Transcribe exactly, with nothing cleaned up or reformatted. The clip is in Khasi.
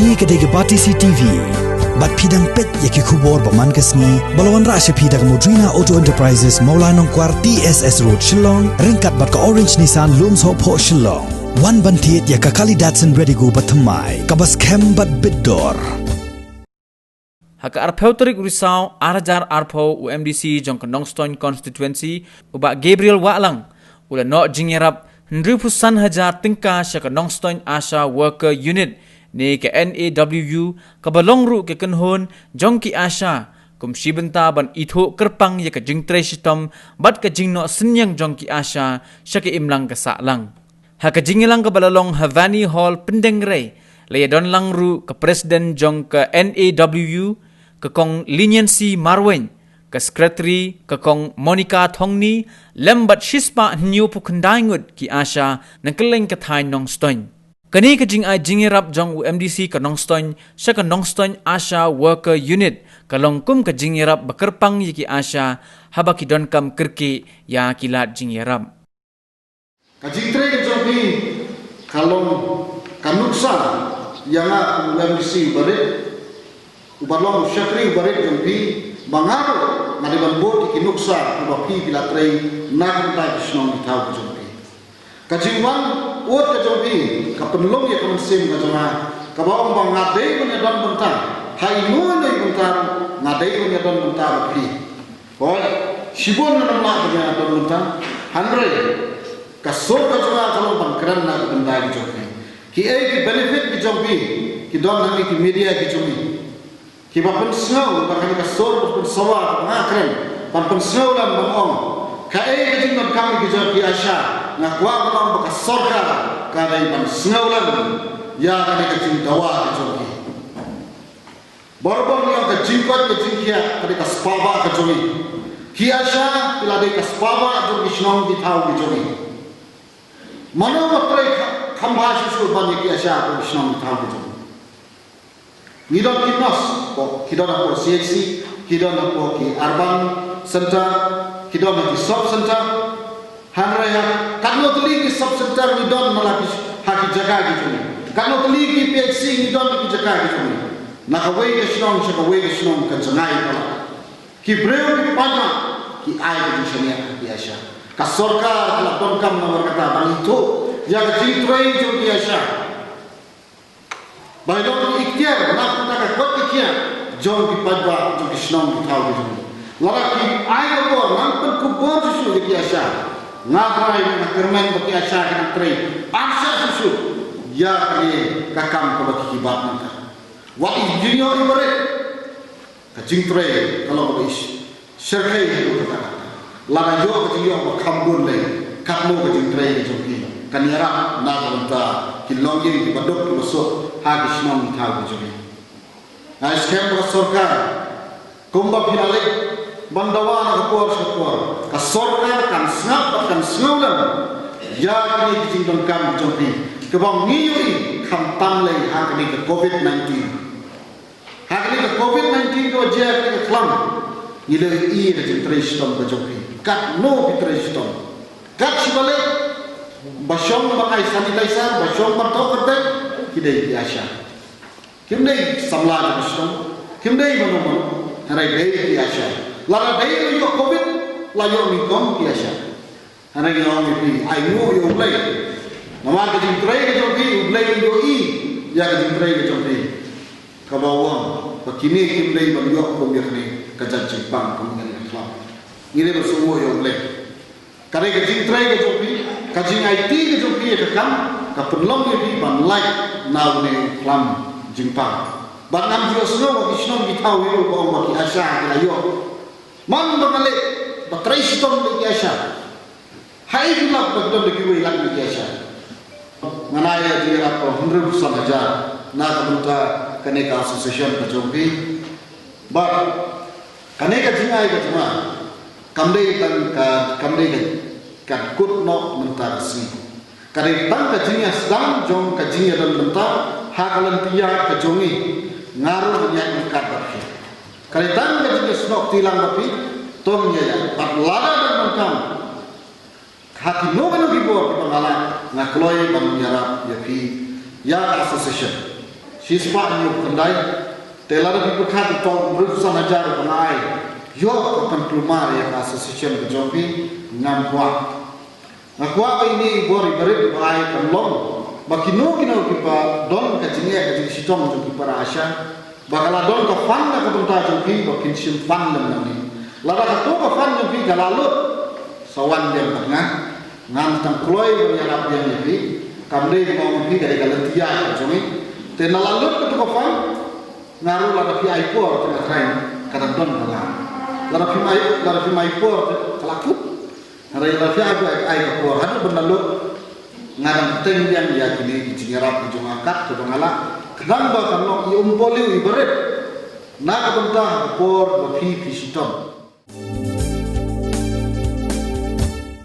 Kane ka dei ka Batesi T V. Bad phi dang peit ïa ki khubor ba man ka sngi ba la wanrah sha phi da ka Modrina Auto Enterprises, Mawlai Nongkwar, T S S Road, Shillong, ryngkat bad ka Orange Nissan, Lumsohphoh, Shillong. Wan ban thied ïa ka kali Datsun Redigo ba thymmai, kaba skhem bad bit dor. Ha ka arphew tarik u Risaw ar hajar arphew, u M D C jong ka Nongstoiñ Constituency, u Bah Gabriel Wahlang, u la noh jingïarap hynriewphew san hajar tyngka sha ka Nongstoiñ ASHA Worker Unit ne ka N A W U, kaba long ruh ka kynhun jong ki ASHA, kum shi bynta ban ithuh kyrpang ïa ka jingtrei shitom bad ka jingnoh synñiang jong ki ASHA sha ka imlang ka sahlang. Ha ka jingïalang kaba la long ha Vani Hall, Pyndengrei, la ïadon lang ruh ka President jong ka N A W U, ka Kong Leniency Marwein, ka Secretary, ka Kong Monica Thongni, lem bad shispah hynñiewphew khyndai ngut ki ASHA na kylleng ka thaiñ Nongstoiñ. Kane ka jingai jingïarap jong u M D C ka Nongstoiñ sha ka Nongstoiñ ASHA Worker Unit ka long kum ka jingïarap ba kyrpang ïa ki ASHA haba ki donkam kyrkieh ïa ki lad jingïarap. Ka jingtrei ka jong phi ka long ka nuksa ïa nga kum u M D C uba rit, uba long u shakri uba rit jong phi, ba nga ruh nga dei ban bud ïa ki nuksa kiba phi phi la trei na ka bynta ki shnong ki thaw ka jong phi. Ka jingwan ud ka jong phi ka pynlong ïa ka mynsiem ka jong nga, kaba ong ba nga dei ban ïadon bynta ha ino ino i bynta ruh, nga dei ban ïadon bynta bad phi. Hooid, shibun ngan ym lah ban ïadon bynta, hynrei ka sur ka jong nga ka long ban kren na ka bynta ki jong phi. Kiei ki benefit ki jong phi ki don hangne, ki media ki jong ngi kiba pynsngew ba kane ka sur, ba pynsawa ba nga kren, ban pynsngew lem ban ong kaei ka jingdonkam ki jong ki ASHA. Nga kwah ban ong ba ka sorkar ka dei ban sngew lem ïa kane ka jingdawa ka jong ki. Barabor ngi ong ka jingkoit ka jingkhiah ka dei ka spah bah ka jong ngi. Ki ASHA ki la dei ka spah bah jong ki shnong ki thaw ki jong ngi. Mano ba trei kha-, kham bha shuh shuh ban ïa ki ASHA ha ki shnong ki thaw ki jong ngi? Ngi don ki nurse, ki don hapoh C H C, ki don hapoh ki urban center, ki don ha ki sub center. Hynrei ha katno tylli ki sub center ngi don na la ki, ha ki jaka ki jong ngi. Katno tylli ki P H C ngi don ha ki jaka ki jong ngi. Na kawei ka shnong sha kawei ka shnong ka jngai palat. Ki briew ki paidbah ki ai ka jingshaniah ha ki ASHA. Ka sorkar ka la donkam namar kata ban ithuh ïa ka jingtrei jong ki ASHA. Ba ïoh ki iktiar na ka bynta ka koit ka khiah jong ki paidbah, jong ki shnong ki thaw ki jong ngi. Lada ki ai ka bor, nang pynkup bor shuh shuh ïa ki ASHA, nga trai, nga kyrmen ba ki ASHA ki nang trei arshah shuh shuh ïa kane ka kam kaba ki bat mynta. Wat i jingïoh iba rit. Ka jingtrei ka long kaba i sh-, shyrkhei haduh katta katta. Lada ïoh ka jingïoh ba kham bun lei, katno ka jingtrei ka jong phi kan ïarap na ka bynta ki longïing kiba duk kiba suk ha ki shnong ki thaw ki jong ngi. Nga ai skhem ba ka sorkar, kumba phi la leit ban dawa na ka por sha ka por, ka sorkar kan sngap bad kan sngew lem ïa kine ki jingdonkam ki jong phi kiba ngi ïohi khamtam lei ha kane ka covid nineteen. Ha kane ka covid nineteen kaba jia kane ka khlam, ngi la ïohi ka jingtrei shitom ka jong phi. Katno phi trei shitom. Kat shi ba leit, ba shong ban ai sanitizer, ba shong ban thoh kyrteng, ki dei ki ASHA. Kim dei samla jong ka shnong, kim dei mano mano, hynrei dei ki ASHA. Lada dei la ïoh covid, la ïoh nyngkong ki ASHA. Hynrei ngi ong ïa phi, ainguh ïa U Blei. Namar ka jingtrei ka jong phi, U Blei u ïohi ïa ka jingtrei ka jong phi. Kaba wan ba kine kim dei ban ïoh kum ïa kane ka jait jingpang kum ïa kane ka khlam. Ngi dei ban sngewthuh ïa U Blei. Ka dei ka jingtrei ka jong phi, ka jingaiti ka jong phi ïa ka kam, ka pynlong ïa phi ban lait na une u khlam jingpang. Bad ngam ju ïohsngew ba ki shnong ki thaw hi ruh ba ong ba ki ASHA ki la ïoh. Man ba nga leit ba trei shitom da ki ASHA. Haei phi lap ba ki don da kiwei lad na ki ASHA? Ngan ai ïa jingïarap hynriewphew san hajar na ka bynta kane ka association ka jong phi. Bad kane ka jingai ka jong nga kam dei tang ka, kam dei ka, ka kut noh mynta ka sngi. Ka dei tang ka jingïasdang jong ka jingïadon bynta ha ka lynti ïaid ka jong ngi. Nga ruh ngan ïaid ryngkat bad phi. Ka dei tang ka jingïasnoh kti lang bad phi. To ngin ïaid bad lada dang donkam ha kino kino ki bor kiba nga lah, nga kloi ban ïarap ïa phi, ïa ka association. Shispah hynñiew khyndai. Te lada phi pyrkhat ïa uto u briew san hajar ba nga ai, ïoh ka pynkulmar ïa ka association ka jong phi, ngam kwah. Nga kwah ba ine i bor i barit ba ai kan long ba kino kino kiba don ka jingeh ka jingshitom jong ki para ASHA, ba ka la don ka fund na ka bynta jong phi ba kin shim fund lem nangne. Lada kato ka fund jong phi ka la lut, sa wan biang bad nga. Ngan tang kloi ban ïarap biang ïa phi. Kam dei ba ong phi ka dei ka lynti ïaid ka jong ngi. Te na la lut kato ka fund, nga ruh lada phi ai por te nga tharai ka dang don ka la. Lada phi ai, lada phi ai por te ka la kut. Hynrei lada phi ai, ai, ai ka por haduh ban da lut, nga dang teng biang ïa kine ki jingïarap ki jong nga kat kaba nga lah. Khnang ba kan long i umpoliw i barit na ka bynta ka por ba phi phi shitom.